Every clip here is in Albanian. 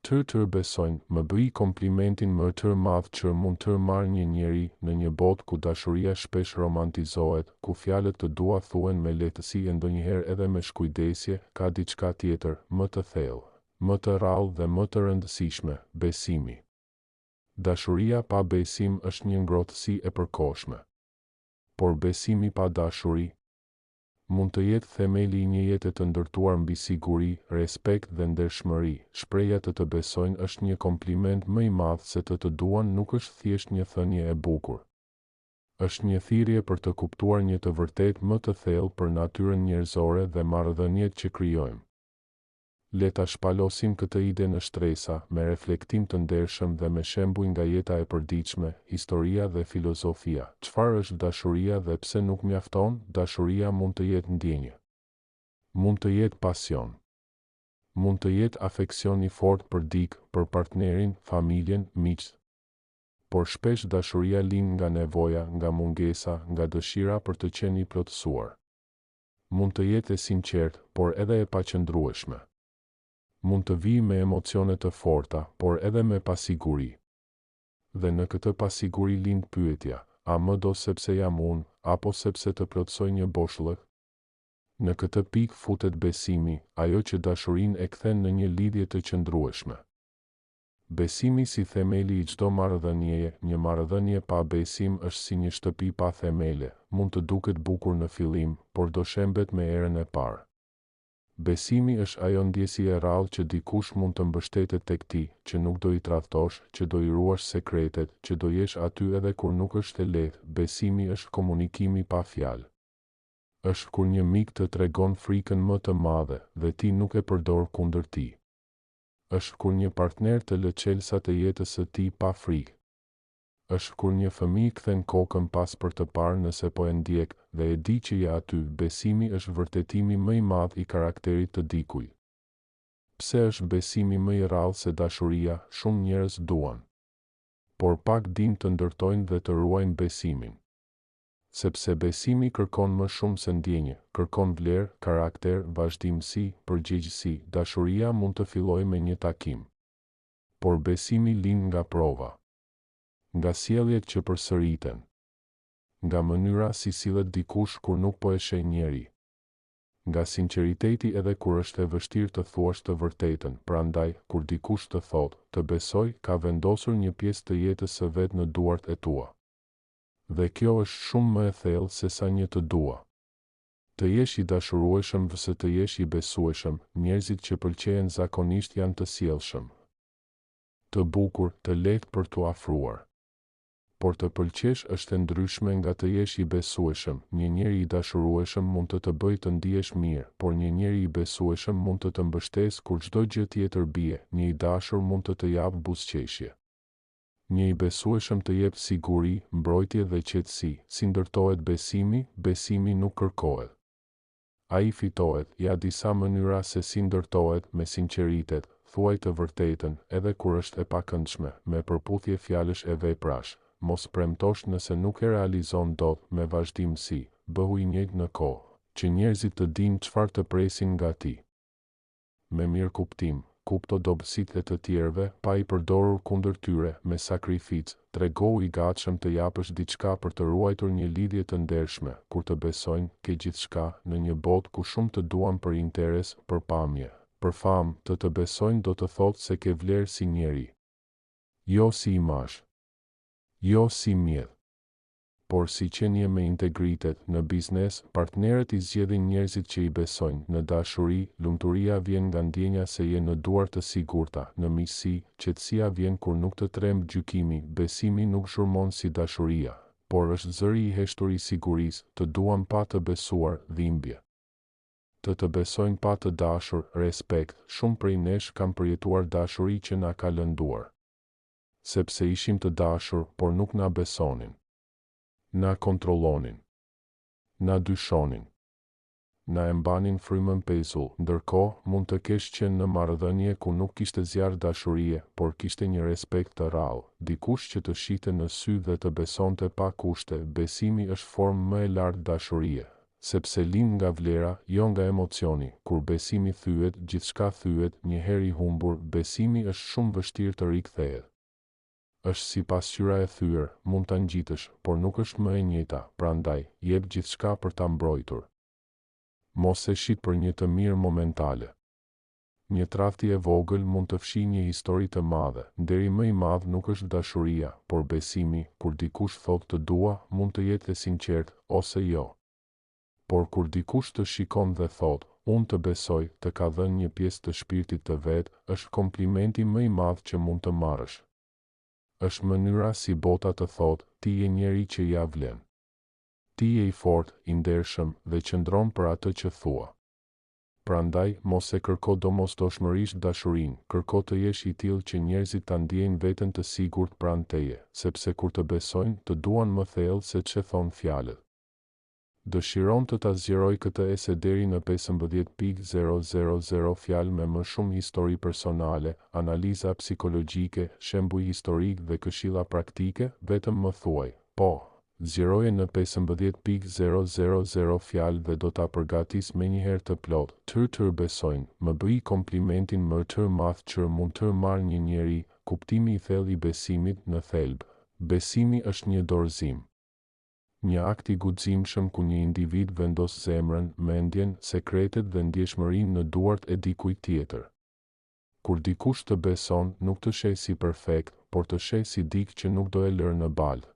Të të besojnë, më bëj komplimentin më të madh që mund të marrë një njeri, në një botë ku dashuria shpesh romantizohet, ku fjalët të dua thuhen me lehtësi e ndonjëherë edhe me shkujdesje, ka diçka tjetër, më të thellë, më të rrallë dhe më të rëndësishme, besimi. Dashuria pa besim është një ngrohtësi e përkohshme. Por besimi pa dashuri? Mund të jetë themeli i një jete të ndërtuar mbi siguri, respekt dhe ndershmëri. Shprehja të të besojnë është një kompliment më i madh se të të duan nuk është thjesht një thënie e bukur. Është një thirrje për të kuptuar një të vërtetë më të thellë për natyrën njerëzore dhe marrëdhëniet që krijojmë. Le ta shpalosim këtë ide në shtresa, me reflektim të ndershëm dhe me shembuj nga jeta e përditshme, historia dhe filozofia. Çfarë është dashuria dhe pse nuk mjafton? Dashuria mund të jetë ndjenjë. Mund të jetë pasion. Mund të jetë afeksion i fortë për dikë, për partnerin, familjen, miqtë. Por shpesh dashuria lind nga nevoja, nga mungesa, nga dëshira për të qenë i plotësuar. Mund të jetë e sinqertë, por edhe e paqëndrueshme. Mund të vijë me emocione të forta, por edhe me pasiguri. Dhe në këtë pasiguri lind pyetja, a më do sepse jam unë, apo sepse të plotësoj një boshllëk? Në këtë pikë futet besimi, ajo që dashurinë e kthen në një lidhje të qëndrueshme. Besimi si themeli i çdo marrëdhënieje, një marrëdhënie pa besim është si një shtëpi pa themele, mund të duket bukur në fillim, por do shembet me erën e parë. Besimi është ajo ndjesi e rrallë që dikush mund të mbështetet tek ti, që nuk do i tradhtosh, që do i ruash sekretet, që do jesh aty edhe kur nuk është e lehtë, besimi është komunikimi pa fjalë. Është kur një mik të tregon frikën më të madhe, dhe ti nuk e përdor kundër tij. Është kur një partner të lë çelësat e jetës së tij pa frikë. Është kur një fëmijë kthen kokën pas për të parë nëse po e ndjek, dhe e di që je aty, besimi është vërtetimi më i madh i karakterit të dikujt. Pse është besimi më i rrallë se dashuria, shumë njerëz duan. Por pak dinë të ndërtojnë dhe të ruajnë besimin. Sepse besimi kërkon më shumë se ndjenjë, kërkon vlerë, karakter, vazhdimësi, përgjegjësi, dashuria mund të fillojë me një takim. Por besimi lind nga prova. Nga sjelljet që përsëriten. Nga mënyra si sillet dikush kur nuk po e sheh njeri. Nga sinqeriteti edhe kur është e vështirë të thuash të vërtetën, prandaj, kur dikush të thotë, të besoj, ka vendosur një pjesë të jetës së vet në duart e tua. Dhe kjo është shumë më e thellë sesa një të dua. Të jesh i dashurueshëm vs të jesh i besueshëm, njerëzit që pëlqehen zakonisht janë të sjellshëm. Të bukur, të lehtë për t'u afruar. Por të pëlqesh është e ndryshme nga të jesh i besueshëm, një njeri i dashurueshëm mund të të bëjë të ndihesh mirë, por një njeri i besueshëm mund të të mbështesë kur çdo gjë tjetër bie, një i dashur mund të të japë buzëqeshje. Një i besueshëm të jep siguri, mbrojtje dhe qetësi. Si ndërtohet besimi? Besimi nuk kërkohet. Ai fitohet. Ja disa mënyra se si ndërtohet, me sinqeritet, thuaj të vërtetën, edhe kur është e pakëndshme, me përputhje fjalësh e veprash, mos premtosh nëse nuk e realizon dot, me vazhdimësi, bëhu i njëjtë në kohë, që njerëzit të dinë çfarë të presin nga ti. Me mirëkuptim, kupto dobësitë e të tjerëve, pa i përdorur kundër tyre, me sakrificë, tregohu i gatshëm të japësh diçka për të ruajtur një lidhje të ndershme, kur të besojnë, ke gjithçka, në një botë ku shumë të duan për interes, për pamje, për famë, të të besojnë do të thotë se ke vlerë si njeri. Jo si imazh. Jo si mjet. Por si qenie me integritet, në biznes, partnerët i zgjedhin njerëzit që i besojnë, në dashuri, lumturia vjen nga ndjenja se je në duar të sigurta, në miqësi, qetësia vjen kur nuk të tremb gjykimi, besimi nuk zhurmon si dashuria, por është zëri i heshtur i sigurisë, të duan pa të besuar, dhimbje. Të të besojnë pa të dashur, respekt, shumë prej nesh kanë përjetuar dashuri që na ka lënduar. Sepse ishim të dashur, por nuk na besonin. Na kontrollonin. Na dyshonin. Na e mbanin frymën pezull. Ndërkohë, mund të kesh qenë në marrëdhënie ku nuk kishte zjarr dashurie, por kishte një respekt të rrallë, dikush që të shihte në sy dhe të besonte pa kushte, besimi është formë më e lartë dashurie. Sepse lind nga vlera, jo nga emocioni, kur besimi thyhet, gjithçka thyhet, një herë i humbur, besimi është shumë vështirë të rikthehet. Është si pasqyra e thyer, mund ta ngjitësh, por nuk është më e njëjta, prandaj, jep gjithçka për ta mbrojtur. Mos e shit për një të mirë momentale. Një tradhti e vogël mund të fshijë një histori të madhe. Nderi më i madh nuk është dashuria, por besimi, kur dikush thotë të dua, mund të jetë e sinqertë, ose jo. Por kur dikush të shikon dhe thotë, unë të besoj, të ka dhënë një pjesë të shpirtit të vet, është komplimenti më i madh që mund të marrësh. Është mënyra si bota të thotë, ti je njeri që ia vlen. Ti je i fortë, i ndershëm, dhe qëndron për atë që thua. Prandaj, mos e kërko domosdoshmërisht dashurinë, kërko të jesh i tillë që njerëzit ta ndiejnë veten të sigurt pranë teje, sepse kur të besojnë, të duan më thellë se ç'e thonë fjalët. Dëshiron të ta zgjeroj këtë ese deri në 15.000 fjalë me më shumë histori personale, analiza psikologjike, shembuj historikë dhe këshilla praktike, vetëm më thuaj, po! Zgjeroje në 15.000 fjalë dhe do ta përgatis menjëherë të plotë. Të të besojnë, më bëj komplimentin më të madh që mund të marrë një njeri, kuptimi i thellë i besimit në thelb. Besimi është një dorëzim. Një akt i guximshëm ku një individ vendos zemrën, mendjen, sekretet dhe ndjeshmërinë në duart e dikujt tjetër. Kur dikush të beson, nuk të sheh si perfekt, por të sheh si dikë që nuk do e lërë në baltë.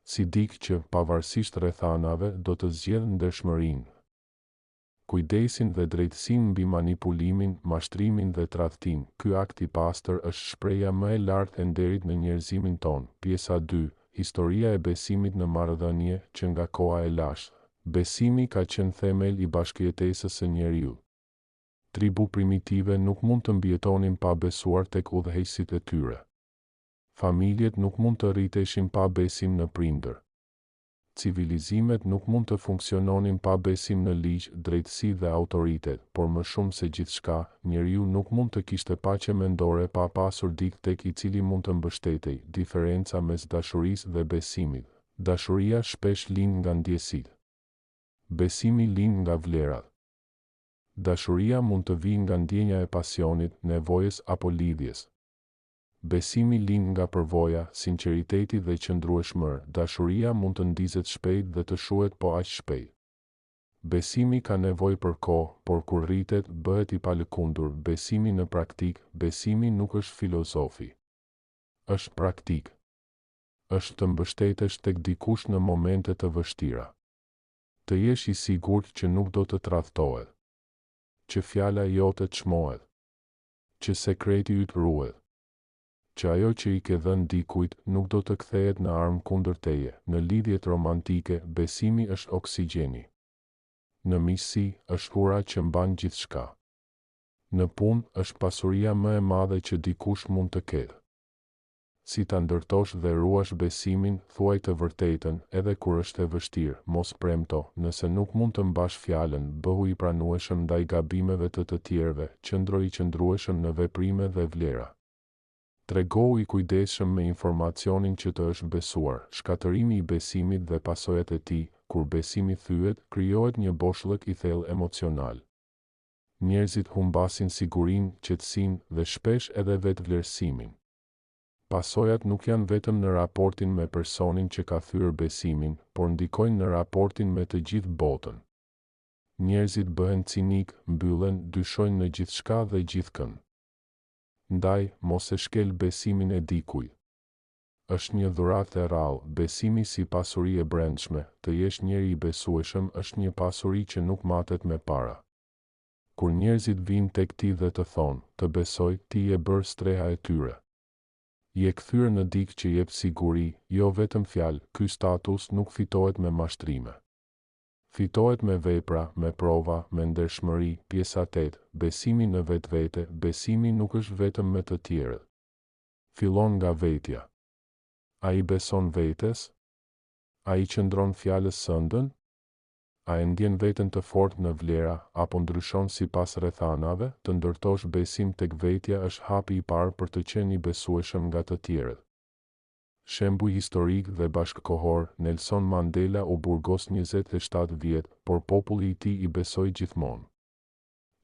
Si dikë që, pavarësisht rrethanave, do të zgjedhë ndershmërinë, kujdesin dhe drejtësinë mbi manipulimin, mashtrimin dhe tradhtinë. Ky akt i pastër është shprehja më e lartë e nderit në njerëzimin tonë. Pjesa dy, Historia e besimit në marrëdhënie, që nga koha e lashtë. Besimi ka qenë themel i bashkëjetesës së njeriut. Tribu primitive nuk mund të mbijetonin pa besuar tek udhëheqësit e tyre. Familjet nuk mund të rriteshin pa besim në prindër. Civilizimet nuk mund të funksiononin pa besim në ligj, drejtësi dhe autoritet, por më shumë se gjithçka, njeriu nuk mund të kishte paqe mendore pa pasur dikë tek i cili mund të mbështetej, diferenca mes dashurisë dhe besimit. Dashuria shpesh lind nga ndjesitë. Besimi lind nga vlerat. Dashuria mund të vijë nga ndjenja e pasionit, nevojës apo lidhjes. Besimi lind nga përvoja, sinqeriteti dhe qëndrueshmëria. Dashuria mund të ndizet shpejt dhe të shuhet po aq shpejt. Besimi ka nevojë për kohë, por kur rritet, bëhet i palëkundur. Besimi në praktikë, besimi nuk është filozofi. Është praktikë. Është të mbështetesh tek dikush në momente të vështira. Të jesh i sigurt që nuk do të tradhtohet. Që fjala jote çmohet. Që sekreti yt ruhet. Që ajo që i ke dhënë dikujt, nuk do të kthehet në armë kundër teje. Në lidhjet romantike, besimi është oksigjeni. Në miqësi, është ura që mban gjithçka. Në punë, është pasuria më e madhe që dikush mund të ketë. Si ta ndërtosh dhe ruash besimin, thuaj të vërtetën, edhe kur është e vështirë, mos premto, nëse nuk mund të mbash fjalën, bëhu i pranueshëm ndaj gabimeve të të tjerëve, qëndro i qëndrueshëm në veprime dhe vlera. Tregohu i kujdesshëm me informacionin që të është besuar, shkatërrimi i besimit dhe pasojat e tij, kur besimi thyhet, krijohet një boshllëk i thellë emocional. Njerëzit humbasin sigurinë, qetësinë dhe shpesh edhe vetëvlerësimin. Pasojat nuk janë vetëm në raportin me personin që ka thyer besimin, por ndikojnë në raportin me të gjithë botën. Njerëzit bëhen cinikë, mbyllen, dyshojnë në gjithçka dhe gjithkënd. Ndaj, mos e shkel besimin e dikujt. Është një dhuratë e rrallë, besimi si pasuri e brendshme, të jesh njeri i besueshëm është një pasuri që nuk matet me para. Kur njerëzit vijnë tek ti dhe të thonë, të besoj, ti je bërë streha e tyre. Je kthyer në dikë që jep siguri, jo vetëm fjalë, ky status nuk fitohet me mashtrime. Fitohet me vepra, me prova, me ndershmëri, pjesa 8, besimi në vetvete, besimi nuk është vetëm me të tjerët. Fillon nga vetja. A i beson vetes? A i qëndron fjalës sënde? A e ndjen veten të fortë në vlera, apo ndryshon sipas rrethanave? Të ndërtosh besim tek vetja është hapi i parë për të qenë i besueshëm nga të tjerët. Shembuj historikë dhe bashkëkohorë, Nelson Mandela u burgos 27 vjet, por populli i tij i besoi gjithmonë.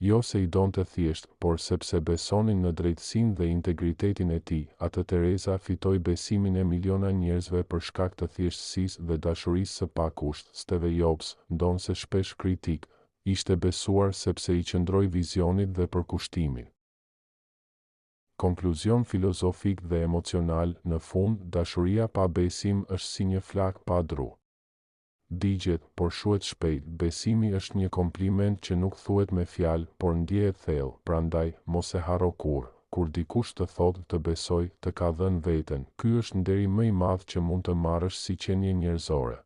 Jo se i donte thjesht, por sepse besonin në drejtësinë dhe integritetin e tij, Atë Tereza fitoi besimin e miliona njerëzve për shkak të thjeshtësisë dhe dashurisë së pakusht, Steve Jobs, ndonëse shpesh kritik, ishte besuar sepse i qëndroi vizionit dhe përkushtimit. Konkluzion filozofik dhe emocional, në fund, dashuria pa besim është si një flakë pa dru. Digjet, por shuhet shpejt, besimi është një kompliment që nuk thuhet me fjalë, por ndjehet thellë, prandaj, mos e harro kurrë, kur dikush të thotë të besoj, të ka dhënë veten, ky është nderi më i madh që mund të marrësh si qenie njerëzore.